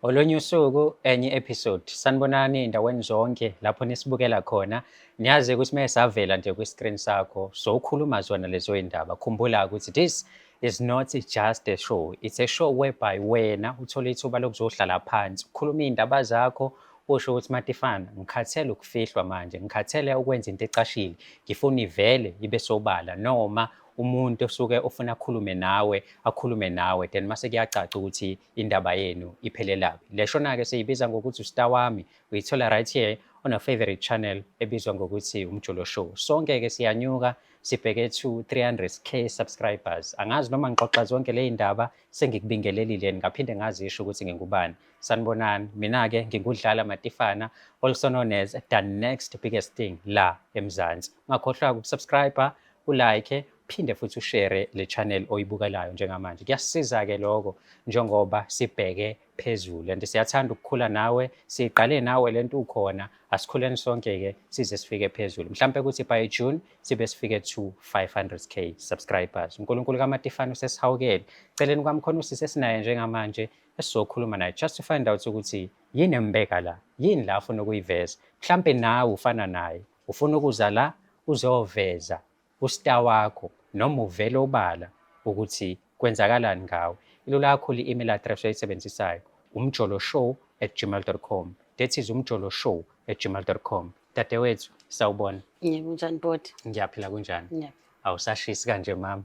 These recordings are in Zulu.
Olunye usuku, enye episode. Sanibonani endaweni zonke lapho nisibukela khona. Niyazi ukuthi uma savela nje kwi-screen sakho, sowukhuluma zona lezo indaba. Khumbula ukuthi this is not just a show. It's a show whereby wena uthola ithuba lokuzohlala phansi, ukhuluma iy'ndaba zakho, usho ukuthi, "Matifana, ngikhathele ukufihlwa manje, ngikhathele ukwenza into ecashile, ngifuna ivele ibe sobala," noma umuntu osuke ofuna akhulume nawe, akhulume nawe, then mase kuyacaca ukuthi indaba yenu iphelelaphi. Le show-ke siyibiza ngokuthi uStar Wami. Uyithola right here on our favorite channel ebizwa ngokuthi Umjolo Show. Sonke-ke siyanyuka sibheke to 300K subscribers. Angazi noma ngixoxa zonke le ndaba sengikubingelelile, ngaphinde ngazisho ukuthi ngingubani. Sanibonani, mina-ke ngingudlala Matifana, also known as the next biggest thing la eMzansi. Ungakhohlwa ukusubscribe, ulike, phinde futhi ushare le channel oyibukelayo njengamanje. Kuyasisiza-ke lokho njengoba sibheke phezulu and siyathanda ukukhula nawe, siqale nawe lento ukhona, asikhuleni sonke-ke size sifike phezulu. Mhlampe ukuthi by June sibe sifike to 500K subscribers. uNkulunkulu kaMatifana usesihawukele. Celeni kwami khona usisi esinaye njengamanje esizokhuluma naye just to find out ukuthi yini embeka la, yini la afuna ukuyiveza. Mhlampe nawe ufana naye, ufuna ukuza la uzoveza ustar wakho noma uvele obala ukuthi kwenzakalani ngawe. Ilula kakhulu i-email address oyisebenzisayo, umjoloshow@gmail.com. That is umjoloshow@gmail.com. Dadewethu, sawubona. Yebo, kunjani bhuti? Ngiyaphila, kunjani? Ngiyaphila. Awusashisi kanje mama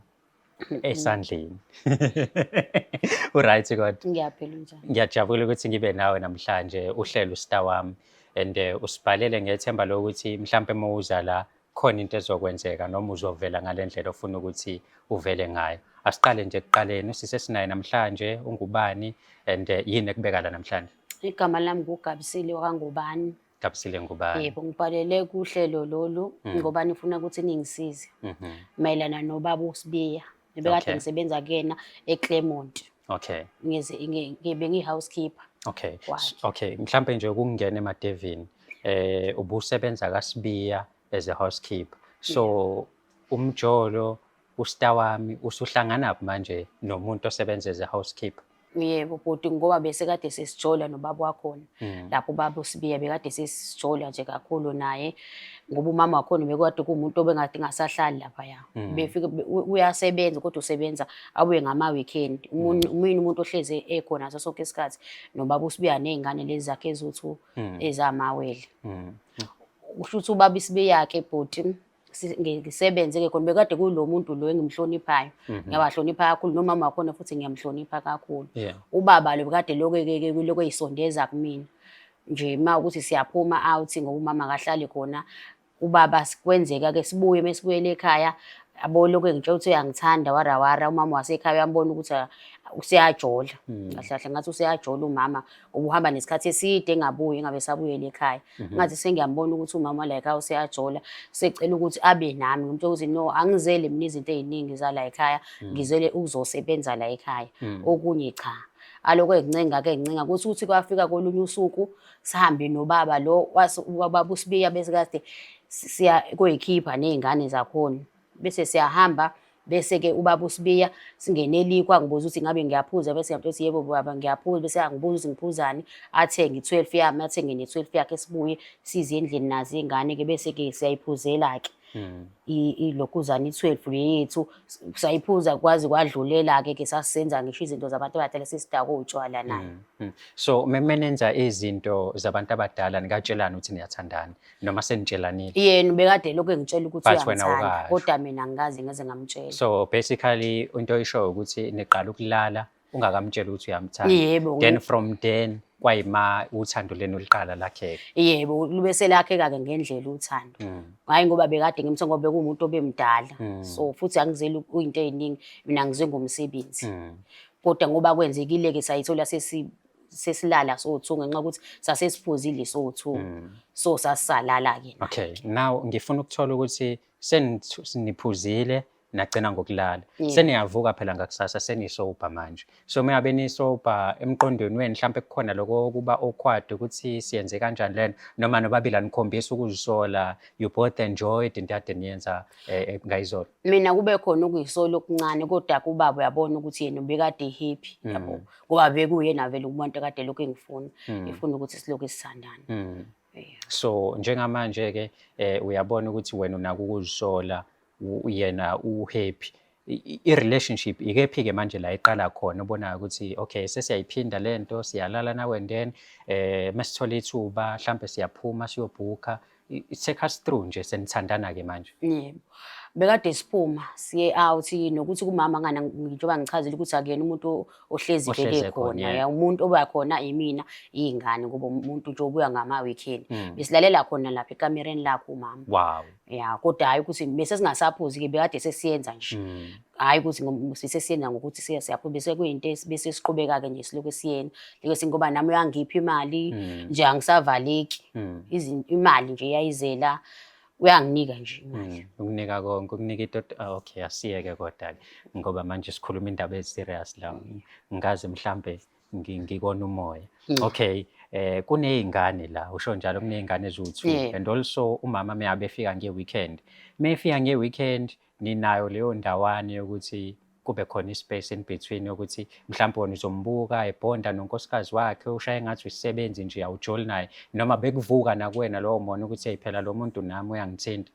esandleni. U-right kodwa? Ngiyaphila, unjani? Ngiyajabula ukuthi ngibe nawe namhlanje uhlelo uStar Wami and usibhalele ngethemba lokuthi mhlampe uma uza la khona into ezokwenzeka noma uzovela ngale ndlela ofuna ukuthi uvele ngayo. Asiqale nje ekuqaleni, usisi esinaye namhlanje ungubani and yini ekubeka la namhlanje? Igama lami nguGabisile wakaNgubani. Gabisile Ngubani. Yebo, ngibhalele kuhlelo lolu ngoba nifuna ukuthi ningisize mayelana nobaba uSibiya. Ebekade ngisebenza kuyena eClermont. Ngeze ngibe ngiyi-housekeeper kwakhe. Okay, mhlambe nje ukungena emadevini, ubusebenza kaSibiya as a housekeeper. So umjolo ustar wami usuhlangana manje nomuntu osebenza as a housekeeper? Yebo bhuti, ngoba besekade sesijola nobaba wakhona. Lapho ubaba uSibiya bekade sesijola nje kakhulu naye ngoba umama wakhona bekade kuwumuntu obengade engasahlali laphaya. Befika uyasebenza kodwa usebenza abuye ngama-weekend. Umini umuntu ohlezi ekhona ngaso sonke isikhathi nobaba uSibiya ney'ngane lezi zakhe eziwu-two ezamawele. Kusho ukuthi ubaba Isibiya-ke bhuti, ngisebenze-ke khona bekade kulo muntu lo engimhloniphayo. Ngiyabahlonipha kakhulu nomama wakhona futhi ngiyamhlonipha kakhulu. Ubaba lo bekade lokhu eyisondeza kumina. Nje uma ukuthi siyaphuma out ngoba umama akahlali khona, ubaba kwenzeka-ke sibuye, mesibuyele ekhaya abo lokhu engitshela ukuthi uyangithanda wara wara, umama wasekhaya uyambona ukuthi useyajola. Kahle kahle ngathi useyajola umama ngoba uhamba nesikhathi eside engabuyi, engabe esabuyela ekhaya. Ngathi sengiyambona ukuthi umama la ekhaya useyajola, secela ukuthi abe nami. Ngimtshela ukuthi no, angizele mina izinto ey'ningi zala ekhaya, ngizele ukuzosebenza la ekhaya. Okunye cha. Alokhu engincenga-ke engincenga kuthi ukuthi kwafika kolunye usuku sihambe nobaba lo ubaba uSibiya bese kade siya koyikhipha ney'ngane zakhona. Bese siyahamba, bese-ke ubaba uSibiya singene elikhwa, ngibuza ukuthi ngabe ngiyaphuza, bese ngiyamtshela ukuthi yebo baba ngiyaphuza, bese angibuza ukuthi ngiphuzani, athenge i-12 yami, athenge ne-12 yakhe, sibuye size endlini nazo iy'ngane-ke, bese-ke siyayiphuzela-ke ilokhuzana i-12 le yethu, sayiphuza kwaze kwadlulela-ke ke sasisenza ngisho izinto zabantu abadala, sesidakwa utshwala naye. So menenza izinto zabantu abadala nikatshelana ukuthi niyathandana noma senitshelanile? Yena ubekade lokhu engitshela ukuthi But wena uyangithanda awukasho. Kodwa mina angikaze ngeze ngamtshela. So basically into oyishoyo ukuthi niqala ukulala ungakamtsheli ukuthi uyamthanda. Yebo. Then from then kwayima uthando lenu liqala lakheka. Yebo, lube selakheka-ke ngendlela uthando. Hhayi ngoba bekade ngimthanda, ngoba bekuwumuntu obemdala. So futhi angizeli into ey'ningi, mina ngize ngomsebenzi. Kodwa ngoba kwenzekile-ke sayithola sesilala sowu-two ngenxa yokuthi sasesiphuzile sowu-two. So sasisalala-ke. Okay, now ngifuna ukuthola ukuthi seniphuzile. Nagcina ngokulala. Yebo. Seniyavuka phela ngakusasa senisober manje. So uma ngabe nisober emqondweni wenu mhlampe kukhona lokho okuba awkward ukuthi siyenze kanjani lento, noma nobabili anikhombisi ukuzisola, you both enjoyed into ade niyenza ngayizolo. Mina kube khona ukuyisola okuncane, kodwa kubaba uyabona ukuthi yena ubekade happy, yabo, ngoba bekuyena vele umuntu ekade lokhu engifuna, efuna ukuthi silokhu sithandana. Yeah. So njengamanje ke uyabona ukuthi wena unako ukuzisola, yena u-happy. I-relationship ikephi-ke manje la iqala khona, ubonayo ukuthi okay, sesiyayiphinda lento, siyalala now and then, masithola ithuba mhlampe siyaphuma siyobhukha? Take us through nje, senithandana-ke manje. Yebo. Bekade siphuma siye out, nokuthi kumama ngana, njengoba ngichazile ukuthi akuyena umuntu ohlezi ohlezi vele ekhona, khona. Yeah. Ya, umuntu oba khona imina, iy'ngane, kuba umuntu nje obuya ngama-weekend. Besilalela khona lapha ekamereni lakhe umama. Ya, kodwa hhayi ukuthi bese singasaphuzi-ke, bekade sesiyenza nje. Hhayi ukuthi sesiyenza ngokuthi siyaphuza, bese kuyinto bese siqhubeka-ke nje silokhu siyena. Leke ngoba nami uyangipha imali nje, angisavaleki. Imali nje iyayizela, uyanginika nje imali. Ukunika konke, ukunika into. Ah, okay, asiyeke kodwa-ke ngoba manje sikhuluma indaba ezi-serious la, ngazi mhlampe ngikona umoya. Okay, kuney'ngane la, usho njalo kuney'ngane eziwu-2. And also umama meyabe efika nge-weekend, mefika nge-weekend, ninayo leyo ndawana yokuthi kube khona i-space in between yokuthi mhlawumbe wena uzombuka ebhonda nonkosikazi wakhe, ushaye ngathi uyisisebenzi nje, awujoli naye, noma bekuvuka nakuwena lowo mona ukuthi hey, phela lo muntu nami uyangithinta?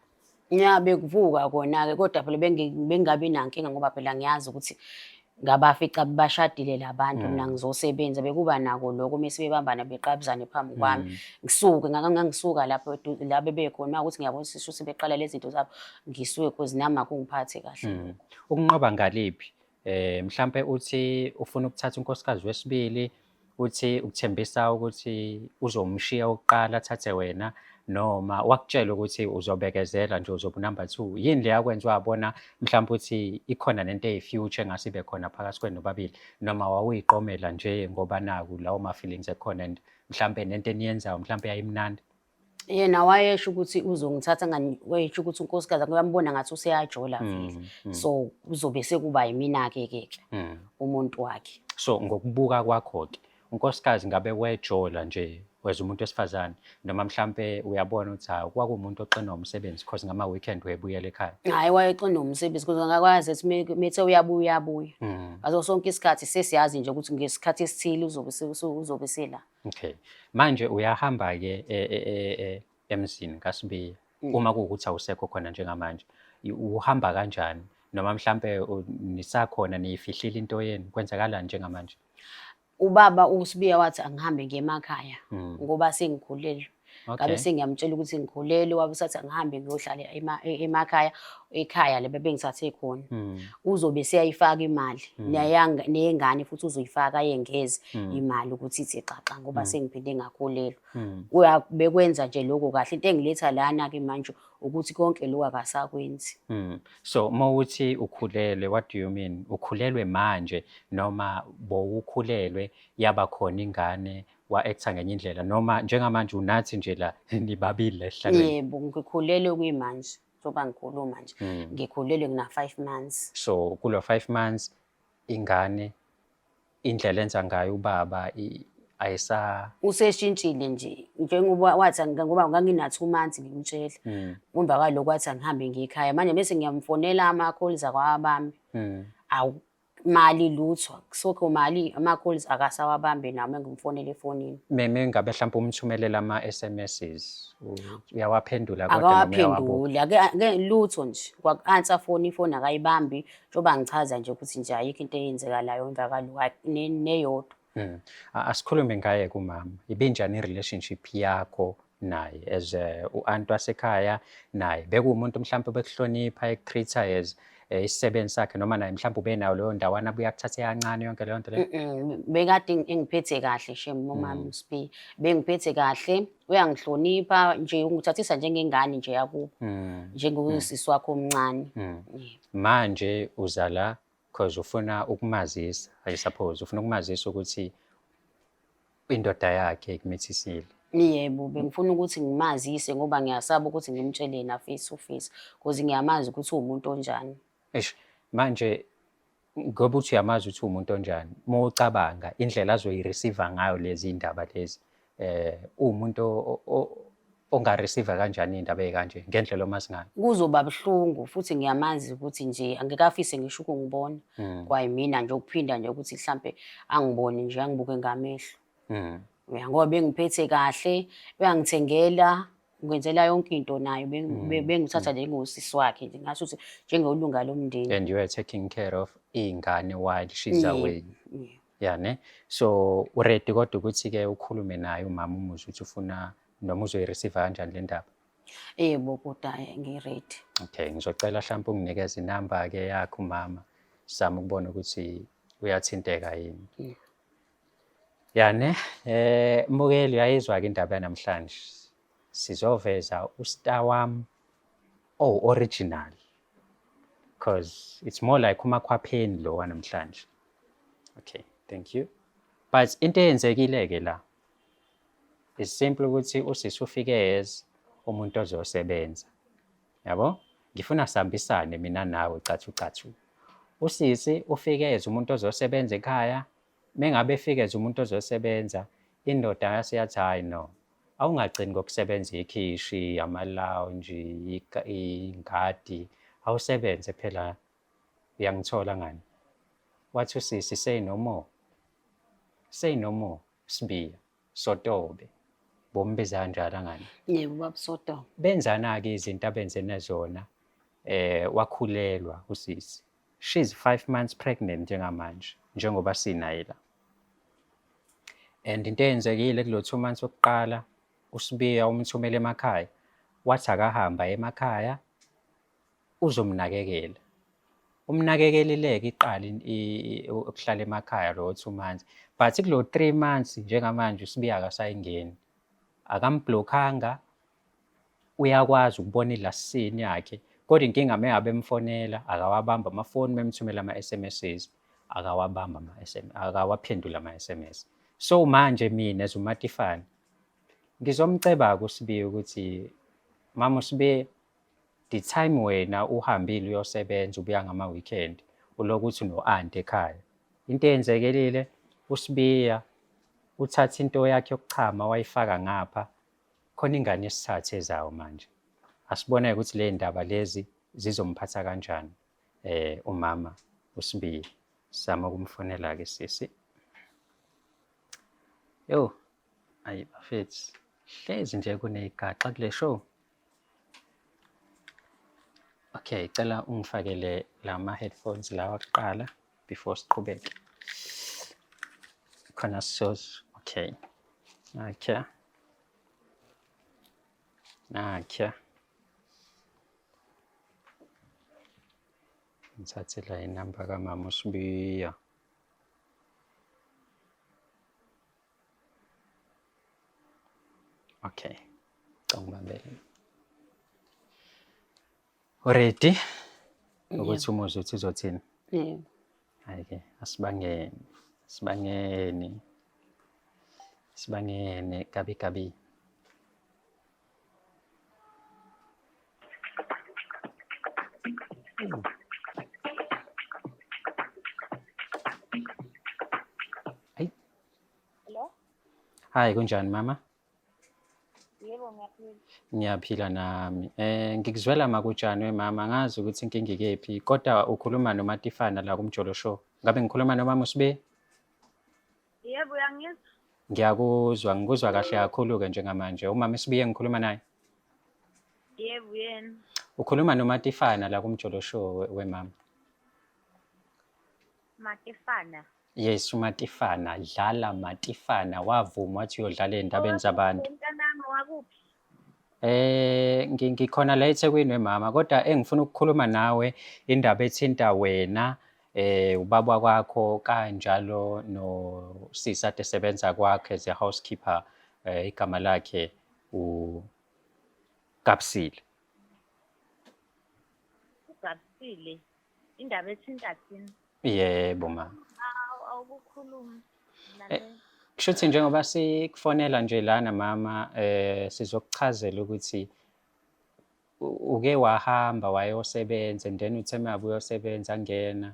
Ya, bekuvuka kona-ke, kodwa phela bengingabi nankinga ngoba phela ngiyazi ukuthi ngabafica bashadile labantu, mina ngizosebenza. Bekuba nako lokho mese bebambana beqabuzane phambi kwami, ngisuke ngangisuka lapho la bebekhona ukuthi ngiyabona ukuthi sebeqala lezi zinto zabo, ngisuke cause nami akungiphathe kahle lokho. Ukunqoba ngaliphi? Mhlampe uthi ufuna ukuthatha unkosikazi wesibili, uthi ukuthembisa ukuthi uzomshiya okokuqala athathe wena, noma wakutshela ukuthi uzobekezela nje, uzoba number 2? Yini le yakwenza wabona mhlawumbe ukuthi ikhona nento eyi-future engase ibe khona phakathi kwenu nobabili, noma wawuyiqomela nje ngoba naku lawo ma-feelings ekhona and mhlampe nento eniyenzayo mhlampe yayimnandi? Yena wayesho ukuthi uzongithatha ngani, wayesho ukuthi unkosikazi akhe uyambona ngathi useyajola vele, so uzobe sekuba yimina-ke ke ke umuntu wakhe. So ngokubuka kwakho-ke, unkosikazi ngabe wejola nje weza umuntu wesifazane, noma mhlampe uyabona ukuthi hawu, kwakuwumuntu oxinwa umsebenzi, cause ngama-weekend webuyela ekhaya? Hhayi, wayexinwa umsebenzi cause ngakwazi ukuthi methe uyabuya, uyabuya. Ngaso sonke isikhathi sesiyazi nje ukuthi ngesikhathi esithile uzobe sela. Okay, manje uyahamba-ke emzini kaSibiya, uma kuwukuthi awusekho khona njengamanje, uhamba kanjani, noma mhlampe nisakhona niyifihlile into yenu, kwenzakalani njengamanje? Ubaba uSibiya wathi angihambe ngiye emakhaya ngoba sengikhulelwe. Ngabe sengiyamtshela ukuthi ngikhulelwe, wabe usathi angihambe ngiyohlala emakhaya, ekhaya le bebengithathe khona. Uzobe seyayifaka imali neyengane futhi uzoyifaka ayengeze imali ukuthi ithi xaxa ngoba sengiphinde ngakhulelwa. Bekwenza nje lokho kahle. Into engiletha lana-ke manje ukuthi konke lokhu akasakwenzi. So uma uthi ukhulelwe, what do you mean? Ukhulelwe manje noma bowukhulelwe yaba khona ingane, wa-act-a ngenye indlela, noma njengamanje unathi nje la nibabili la esihlalweni? Yebo, ngikhulelwe kuyimanje, njengoba ngikhuluma nje. Ngikhulelwe ngina 5 months. So kulo 5 months ingane, indlela enza ngayo ubaba ayisa Useshintshile nje, njengoba wathi ngoba ngangina 2 months ngimtshela. Emva kwalokho wathi angihambe ngiye ekhaya. Manje bese ngiyamfonela, ama-calls akawabambi. Awu, mali lutho, akusokho mali, ama-calls akasawabambi nami engimfonela efonini. Meme ngabe mhlawumbe umthumelela ama-SMSs, uyawaphendula kodwa noma uyawabuka? Akawaphenduli, ake lutho nje, kwaku-answer phone, ifoni akayibambi, njengoba ngichaza nje ukuthi nje ayikho into eyenzekalayo emva kwalokho, neyodwa. Asikhulume ngaye kumama. Ibinjani i-relationship yakho naye as u-anti wasekhaya naye? Bekuwumuntu mhlawumbe bekuhlonipha, eku-treat-a as isisebenzi sakhe, noma naye mhlawumbe ubenayo leyo ndawana abuye akuthathe kancane yonke leyo nto leyo? Bekade engiphethe kahle shem umama uSibiya. Bengiphethe kahle, uyangihlonipha nje, ungithathisa njengengane nje yakubo. Njengosisi wakho omncane. Yebo. Manje uza la because ufuna ukumazisa, I suppose ufuna ukumazisa ukuthi indoda yakhe ikumithisile. Yebo, bengifuna ukuthi ngimazise ngoba ngiyasaba ukuthi ngimtshele yena face to face, because ngiyamazi ukuthi uwumuntu onjani. Eish, manje ngoba uthi uyamazi ukuthi uwumuntu onjani, uma ucabanga indlela azoyi-receive ngayo lezi ndaba lezi, uwumuntu onga-receive kanjani iy'ndaba ey'kanje ngendlela omazi ngayo? Kuzoba buhlungu futhi ngiyamazi ukuthi nje angikafise ngisho ukungibona. Kwayimina nje ukuphinda nje ukuthi mhlampe angibone nje angibuke ngamehlo. Ya, ngoba bengiphethe kahle, uyangithengela, ngenzela yonke into nayo, bengithatha njengosisi wakhe nje, ngasho ukuthi njengelunga lomndeni. And you are taking care of iy'ngane while she's away. Yeah, ne? So uready kodwa ukuthi-ke ukhulume naye umama umuzwe ukuthi ufuna noma uzoyi-receive kanjani le ndaba? Yebo, kodwa ngi-ready. Okay, ngizocela mhlawumbe unginikeze inamba-ke yakhe umama, sizame ukubona ukuthi uyathinteka yini. Ya ne, mbukeli uyayizwa-ke indaba yanamhlanje. Sizoveza ustar wami owu-original. Because it's more like umakhwapheni lo wanamhlanje. Okay, thank you. But into eyenzekile-ke la, is simple ukuthi usisi ufike as umuntu ozosebenza. Yabo? Ngifuna sihambisane mina nawe cathu cathu. Usisi ufike as umuntu ozosebenza ekhaya, mengabe efike as umuntu ozosebenza, indoda yase yathi hayi no, awungagcini ngokusebenza ikhishi, ama-lounge, ingadi, awusebenze phela, uyangithola ngani? Wathi usisi say no more. Say no more, Sibiya, Sotobe. Bombiza kanjalo ngani? Yebo, baba Sotobe. Benzana-ke izinto abenzene zona, wakhulelwa usisi. She's 5 months pregnant njengamanje, njengoba sinaye la. And into eyenzekile kulo 2 months wokuqala, uSibiya umthumele emakhaya, wathi akahamba emakhaya uzomnakekela. Umnakekelile-ke iqala ukuhlala emakhaya lo 2 months, but kulo 3 months njengamanje uSibiya akasayingeni. Akamblockanga, uyakwazi ukubona i-last seen yakhe, kodwa inkinga mengabe emfonela akawabamba amafoni, memthumela ama-S M Ss akawabamba ama-S M, akawaphendula ama-S M S. So manje mina as uMatifane ngizomceba-ke uSibiya ukuthi mama uSibiya, the time wena uhambile uyosebenza ubuya ngama-weekend ulokhu uthi uno-anti ekhaya. Into eyenzekelile uSibiya uthatha into yakhe yokuchama wayifaka ngapha, khona ingane yesithathu ezayo manje. Asibone ukuthi le ndaba lezi zizomphatha kanjani umama uSibiya. Sizama ukumfonela ke sisi. Yo, ayi bafethu, hlezi nje kunezigaxa kule show. Okay, cela ungifakele lama headphones lawa kuqala before siqhubeke. Khona sizoz, okay. Okay. Nakya. Ngithathe la inamba kamama uSibiya. Okay. Cela ungibambele. Ready? Ukuthi umuzwe uthi uzothini? Yebo. Hayi ke, asibangene. Asibangene. Sibangene gabi gabi. Hey. Hello? Hi, kunjani mama? Yebo, ngiyaphila. Ngiyaphila nami. Ngikuzwela makutshani we mama, ngazi ukuthi inkinga ikephi, kodwa ukhuluma noMatifana la kuMjolo Show. Ngabe ngikhuluma nomama uSibiya? Yebo, uyangizwa? Ngiyakuzwa, ngikuzwa kahle kakhulu ke njengamanje. Umama uSibiya ngikhuluma naye? Yebo, yena. Ukhuluma noMatifana la kuMjolo Show we mama. Matifana. Yes, uMatifana, dlala Matifana, wavuma wathi uyodlala ey'ndabeni zabantu. Mntanami wakuphi? Ngikhona la eThekwini we mama, kodwa engifuna ukukhuluma nawe indaba ethinta wena, ubaba wakho kanjalo nosisi ade sebenza kwakhe as a housekeeper, igama lakhe uGabsile. UGabsile, indaba ethinta thina. Yebo mama. Awukukhulumi nale. Kusho ukuthi njengoba sikufonela nje lana mama, sizokuchazela ukuthi Uke wahamba wayosebenza and then uthe uma uyosebenza angena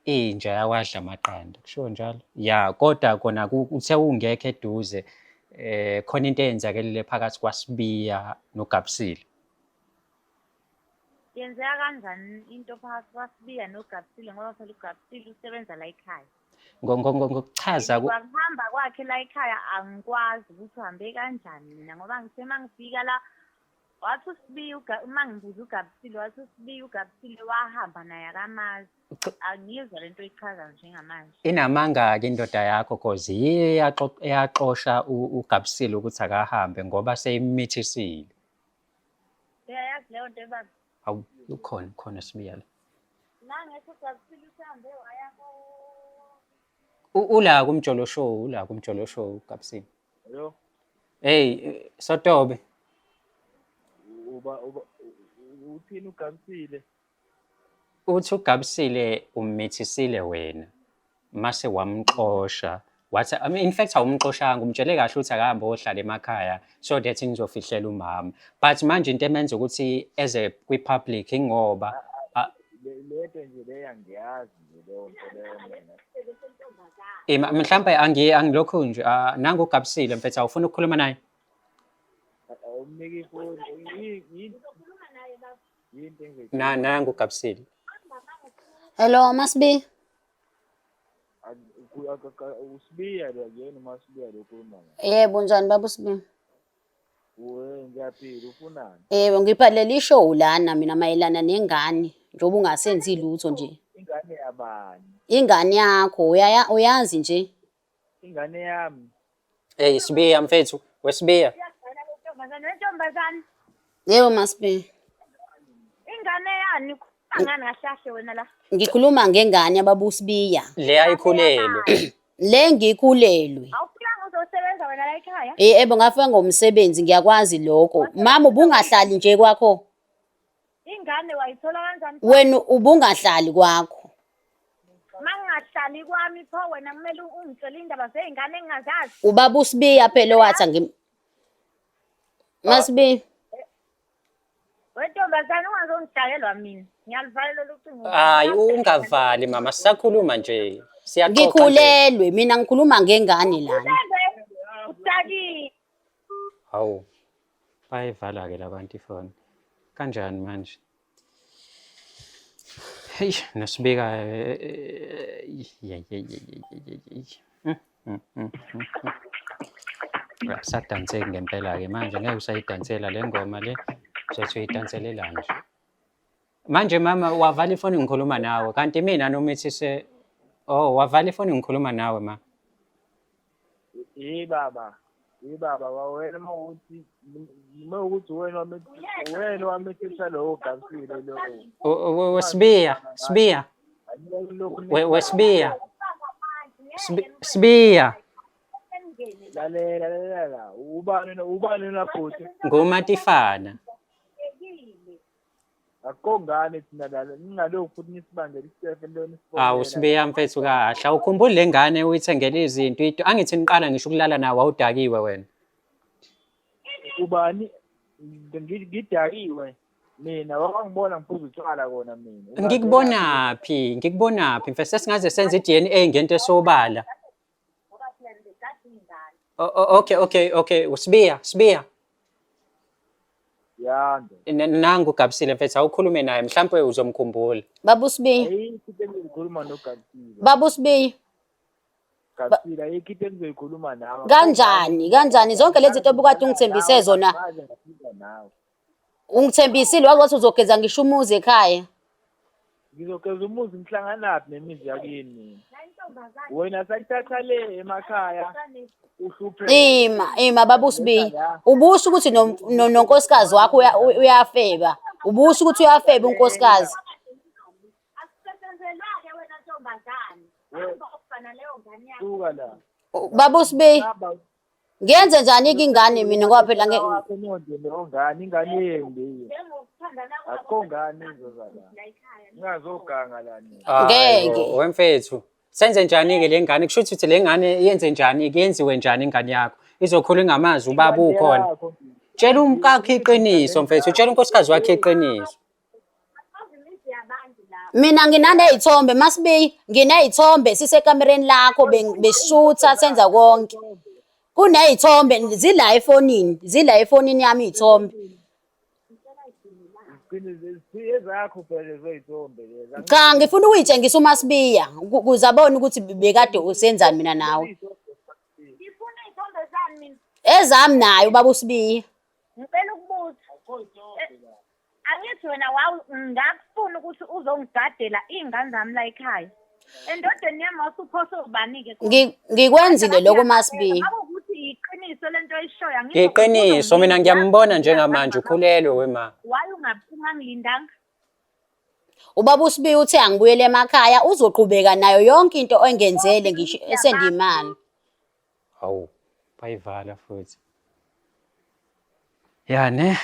inja yawadla amaqanda, kushiwo njalo? Ya, kodwa kona uthe ungekho eduze khona into eyenzakelile phakathi kwaSibiya noGabsile. Yenzeka kanjani into phakathi kwaSibiya noGabsile ngoba phela uGabsile usebenza la ekhaya. Ngokuchaza Kwakuhamba kwakhe la ekhaya angikwazi ukuthi uhambe kanjani mina ngoba ngithe uma ngifika la wathi uSibiya uma ngibuza uGabsile wathi uSibiya uGabsile wahamba naye akamazi. Angiyizwa lento oyichazayo njengamanje. Inamanga-ke indoda yakho cause yiyo eyaxosha uGabsile ukuthi akahambe ngoba seyimithisile. Uyayazi leyo nto baba. Hawu, ukhona ukhona Sibiya la. Nangethi uGabsile usehambe waya ku Ula kuMjolo Show, ula kuMjolo Show uGabsile. Hello. Hey, Sotobe. Uba uthini uGabsile? Uthi uGabsile ummithisile wena mase wamxosha wathi, I mean, in fact awumxoshanga, umtshele kahle ukuthi akahambe ohlala emakhaya so that nizofihlela umama, but manje into emenza ukuthi eze kwi-public ingoba Lento nje leyo angiyazi nje leyo nto leyo mina. Mhlampe angilokhu nje nangu uGabsile mfethu, awufuna ukukhuluma naye? Awumnike ifoni. Yini yini into Na nangu uGabsile. Hello, Masibi. uSibiya lo, akuyena uMasibiya lo okhuluma naye. Yebo, njani baba uSibiya? We ngiyaphila, ufunani? Yebo, ngibhalele ishow lana mina mayelana nengane njengoba ungasenzi lutho nje. Ingane yabani? Ingane yakho uyazi nje. Ingane yami. Hey Sibiya mfethu, weSibiya. Uyagcina le ntombazane, wentombazane. Yebo Masibi. Ingane yani ngani kahle kahle wena la? Ngikhuluma ngengane yababa uSibiya. Le ayikhulelwe. Le ngikhulelwe. Awufikanga uzosebenza wena la ekhaya? Yebo, ngafika ngomsebenzi, ngiyakwazi lokho. Mama ubungahlali nje kwakho. Ingane wayithola kanjani? Wena ubungahlali kwakho. Mangingahlali kwami pho wena kumele ungitshele indaba zey'ngane engingazazi. Ubaba uSibiya phela wathi angim Masibiya. Wentombazane ungazongidakelwa mina. Ngiyalivala lolu cingo. Hayi ungavali mama, sisakhuluma nje. Siyaxoxa nje. Ngikhulelwe mina, ngikhuluma ngengane lana. Udakiwe. Hawu. Bayivala ke labantu ifoni. Kanjani manje? Hey, nosibika ye ye ye ye ye ye. Akusadantseki ngempela ke manje, ngeke usayidansela le ngoma le. Uzothi uyidanselela nje. Manje mama wavala ifoni ngikhuluma nawe, kanti mina nomithise. Oh, wavala ifoni ngikhuluma nawe ma. Yi baba. Yi baba wena mawuthi mawukuthi wena wamethisa lowo Gabsile lowo. Sibiya, Sibiya. Wesibiya. Sibiya. Lalela lalela la. Ubani na futhi? Ngumatifana. Akukho ngane thina la, ningalokhu futhi nisibangele isicefe lento nisibonela. Awu Sibiya mfethu kahle. Awukhumbuli le ngane uyithengele izinto into angithi niqala ngisho ukulala nawe awudakiwe wena. Ubani ngidakiwe mina, wakangibona ngiphuza utshwala kona mina. Ngikubonaphi? Ngikubonaphi? Mfethu sesingaze senze i-DNA ngento esobala. Okay okay okay, uSibiya, Sibiya. Yando. Nangu uGabsile mfethu, awukhulume naye mhlampe uzomkhumbula. Baba uSibiya. Ayikho into engizoyikhuluma noGabsile. Baba uSibiya. Gabsile ayikho into engizoyikhuluma nawe. Kanjani? Kanjani zonke lezi zinto obukade ungithembise zona? Ngaze ngafika nawe. Ungithembisile wathi uzogeza ngisho umuzi ekhaya. Ngizogeza umuzi ngihlanganaphi nemizi yakini mina? Wena sakuthatha le emakhaya uhluphe. Ima baba uSibiya. Ubusho ukuthi nonkosikazi wakho uyafeba. Ubusho ukuthi uyafeba unkosikazi. Asisetshenzelwa-ke wena ntombazane. Hamba ofana leyo ngane yakho. Suka la. Baba uSibiya. Hamba Ngiyenze njani-ke ingane mina ngoba phela wakho nonde leyo ngane, ingane yenu leyo. Njengokuthandana kwabo Akukho ngane izoza la. la ekhaya. Ningazoganga la nina. Ngeke. Wemfethu. Senze njani-ke le ngane? Kusho ukuthi le ngane yenze njani-ke? Yenziwe njani ingane yakho? Izokhula ingamazi ubaba ukhona. Yakho. Tshela umkakho iqiniso mfethu, tshela unkosikazi wakhe iqiniso. Mina nginaney'thombe Masibiya, nginey'thombe sisekamereni lakho beshutha senza konke. Kuney'thombe zila efonini, zila efonini yami iy'thombe. Ezakho phela lezo y'thombe lezi. Cha, ngifuna ukuyitshengisa uMasibiya ukuze abone ukuthi bekade usenzani mina nawe. Ngifuna iy'thombe zami mina. Ezami naye ubaba uSibiya. Ngicela ukubuza. Angithi wena wawu ngakufuna ukuthi uzongigadela iy'ngane zami la ekhaya. Endodeni yami wasuphose ubani-ke? Ngikwenzile lokho Masibiya. Ngabe ukuthi iqiniso lento oyishoyo angisho Iqiniso mina ngiyambona njengamanje ukhulelwe wema. Why ungangilindanga? Ubaba uSibiya uthe angibuyele emakhaya uzoqhubeka nayo yonke into engenzele ngisho esendiyimali. Hawu, bayivala futhi. Ya ne.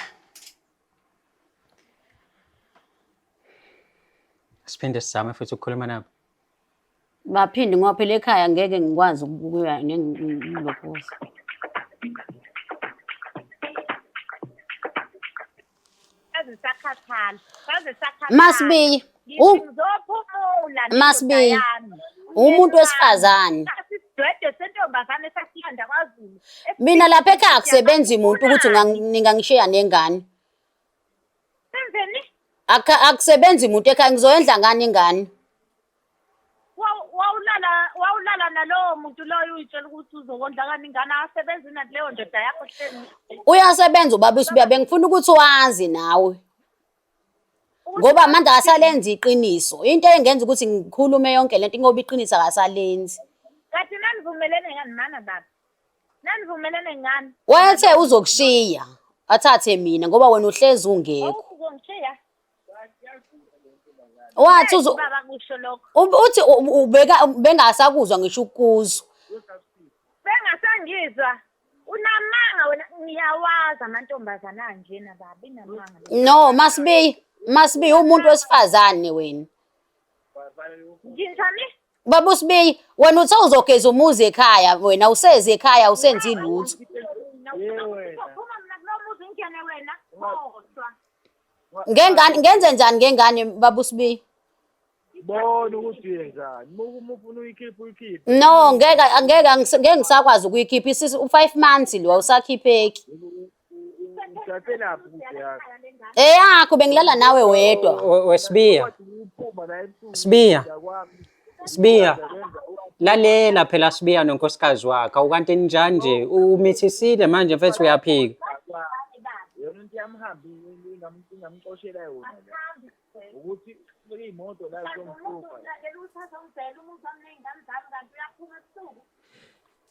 Siphinde sizame futhi ukukhuluma nabo. Baphinde ngoba phela ekhaya ngeke ngikwazi ukuya ngilokhuza. Saze sakhathala. Saze sakhathala. Masibiya, Ngithi ngizophumula nendoda Masibiya, yami. umuntu wesifazane. Sasidwedwe sentombazane esasihanda kwaZulu. Mina lapha ekhaya akusebenzi muntu ukuthi ningangishiya nengane. Senzeni? Akusebenzi muntu ekhaya ngizoyendla ngani ingane? Wawulala nalowo muntu loyo uyitshela ukuthi uzokondla kani ingane akasebenzi naleyo ndoda yakho hleli. Uyasebenza ubaba uSibiya, bengifuna ukuthi wazi nawe. Ngoba manje akasalenzi iqiniso. Into engenza ukuthi ngikhulume yonke lento ngoba iqiniso akasalenzi. Kanti nanivumelene ngani mana baba? Nanivumelene ngani? Wayethe uzokushiya athathe mina ngoba wena uhlezi ungekho. Uzongishiya? Wathi Baba kusho lokho. Uthi ubeka bengasakuzwa ngisho ukuzwa. Bengasangizwa. Unamanga wena, ngiyawazi amantombazana anjena baba, inamanga. No, Masibiya, Masibiya umuntu wesifazane wena. Nginjani? Baba uSibiya, wena uthe uzogeza umuzi ekhaya, wena useze ekhaya usenzi lutho. Uzophuma mina kulo muzi ngingene wena. Khohlwa. Ngengane ngenze njani ngengane baba uSibiya? Bona ukuthi uyenzani. Uma ufuna uyikhiphe uyikhiphe. No, ngeke angeke ngeke ngisakwazi ukuyikhipha isisu u5 months lo awusakhipheki. Uthathelaphi ukuthi yakho? Eyakho bengilala nawe wedwa. WeSibiya. Sibiya. Sibiya. Lalela phela Sibiya nonkosikazi wakhe. Awukanti njani nje umithisile manje mfethu uyaphika. Yona into yamhamba ingamxoshela yona la. Ukuthi imoto la izomhlupha.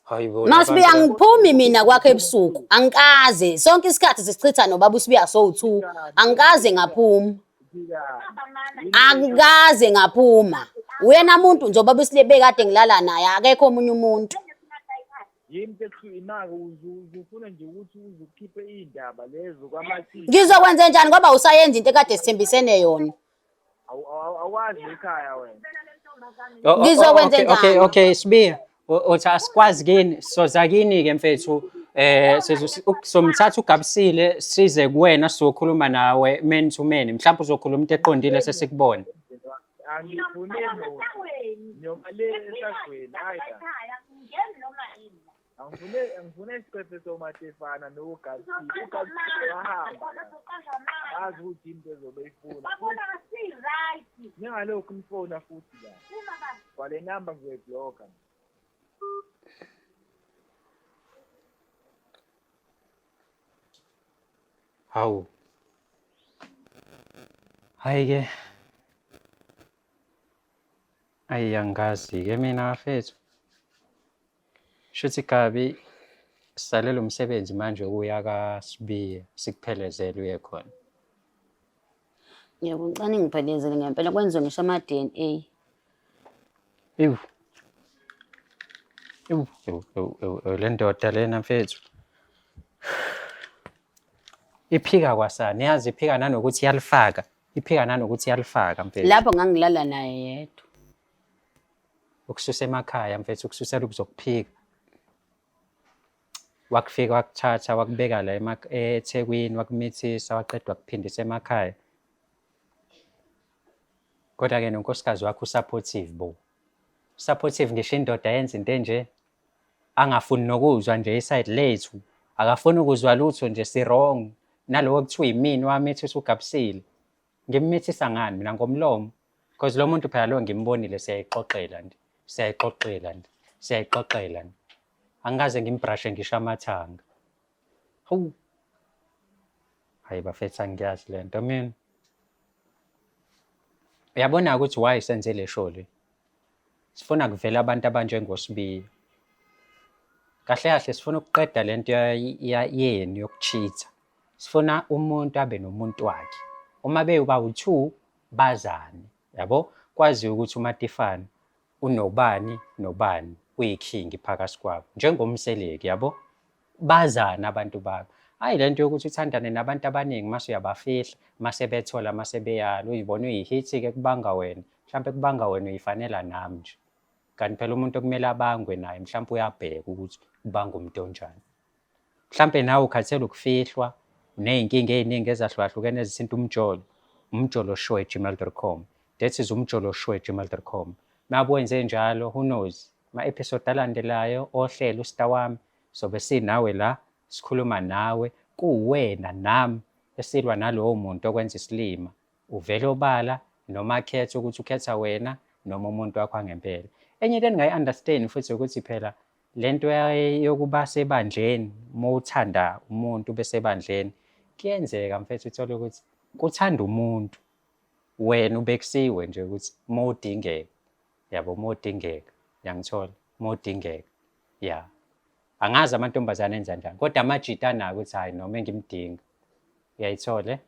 Hayibo. Masibiya angiphumi mina kwakhe ebusuku. Angikaze sonke isikhathi sisichitha nobaba uSibiya sowu2. Angikaze ngaphuma. Angikaze ngaphuma. Uyena muntu nje ubaba uSibiya kade ngilala naye akekho omunye umuntu. Yimi inaka uzufuna nje ukuthi uzukhiphe indaba lezo kwamathini. Ngizokwenza njani ngoba usayenza into ekade sithembisene yona. Awazi ekhaya wena. Ngizokwenza njani? Okay, okay Sibiya. Uthi asikwazi kini, soza kini ke mfethu. Somthatha uGabisile size kuwena sizokhuluma nawe man to man. Mhlawumbe uzokhuluma into eqondile sesikubona. Angifune noma le esagweni hayi. Angifune isiqephe soMatefana noGabisile. uGabisile wahamba. Azi ukuthi into ezobe ifuna. Ningalokhu nifona futhi la. Kwale namba ngizoyibhlokha. Hawu. Hayi ke. Ayi angazi ke mina bafethu. Shuthi Gabi sisalele umsebenzi manje uya kaSibiya sikuphelezele uye khona. Yebo, ngicela ningiphelezele ngempela kwenziwe ngisho ama-DNA. Ewu. Ewu, ewu, ewu, ewu, ewu, le ndoda lena mfethu. Iphika kwasani, yazi iphika nanokuthi iyalifaka. Iphika nanokuthi iyalifaka mfethu. Lapho ngangilala naye yedwa. Ukususa emakhaya mfethu, ukususela ukuzokuphika. Wakufika wakuthatha wakubeka la eThekwini, wakumithisa, waqeda wakuphindisa emakhaya. Kodwa-ke nonkosikazi wakho u-supportive bo. Supportive ngisho indoda yenza into enje, angafuni nokuzwa nje i-side lethu, akafuni ukuzwa lutho nje, si-wrong. Nalowo ekuthiwa yimina owamithisa uGabisile. Ngimithisa ngani mina? Ngomlomo? Because lo muntu phela lo ngimbonile, siyayixoxela nje, siyayixoxela nje, siyayixoxela nje. Angikaze ngimbrashe ngisho amathanga. Hawu. Hayi bafethu, angiyazi le nto mina. Uyabona ukuthi why senze le show le? Sifuna kuvela abantu abanjengoSibiya. Kahle kahle sifuna ukuqeda le nto yenu yoku-cheat-a. Sifuna umuntu abe nomuntu wakhe. Uma beyoba u-two bazane, yabo? Kwaziwe ukuthi uMatifane unobani nobani, uyikhingi phakathi kwabo njengomseleki, yabo? Bazane abantu bakho. Hhayi le nto yokuthi uthandane nabantu abaningi mase uyabafihla, mase bethola, mase beyala, uyibona uyi-hit-ke kubanga wena, mhlampe kubanga wena uyifanela nami nje. Kanti phela umuntu okumele abangwe naye mhlampe uyabheka ukuthi ubanga umuntu onjani. Mhlampe nawe ukhathele ukufihlwa, uney'nkinga ey'ningi ezahlukahlukene ezithinta umjolo, umjoloshow@gmail.com. That is umjoloshow@gmail.com. Uma wenze njalo, who knows, ama-episode alandelayo ohlelo uStar wami sobe sinawe la, sikhuluma nawe, kuwena nami esilwa nalowo muntu okwenza isilima. Uvele obala noma khetha ukuthi ukhetha wena noma umuntu wakho angempela. Enye into engingayi-understand futhi ukuthi phela le nto yokuba sebandleni, uma uthanda umuntu besebandleni, kuyenzeka mfethu uthole ukuthi kuthanda umuntu, wena ubekisiwe nje ukuthi uma udingeka, yabo, uma udingeka, uyangithola, uma udingeka, ya. Angazi amantombazane enza njani, kodwa amajita anako ukuthi hhayi noma engimdinga, uyayithola?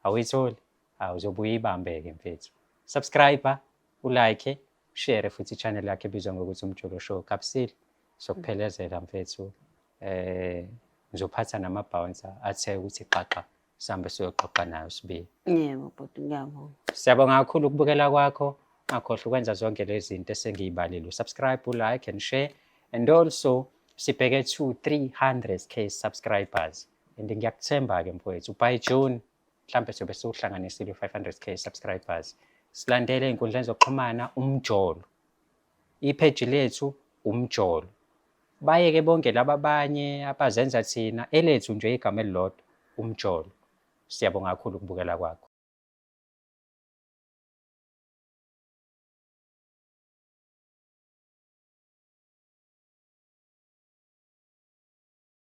Awuyitholi? Hawu, uzobuye uyibambe-ke mfethu. Subscribe, u-like, share futhi i-channel yakhe ebizwa ngokuthi Umjolo Show. Gabisile, sokuphelezela mfethu. Ngizophatha nama-bouncer athe ukuthi xaxa, sihambe siyoxoxa nayo Sibiya. Yebo bhuti, ngiyabonga. Siyabonga kakhulu ukubukela kwakho. Ungakhohlwa ukwenza zonke lezi zinto esengiyibalile. Subscribe, like and share. And also sibheke to 300K subscribers. And ngiyakuthemba-ke mfowethu, by June mhlampe sobe siwuhlanganisile u-500K subscribers. Silandele ey'nkundleni zokuxhumana, Umjolo. Ipheji lethu Umjolo. Bayeke bonke laba abanye abazenza thina, elethu nje igama elilodwa, Umjolo. Siyabonga kakhulu ukubukela kwakho.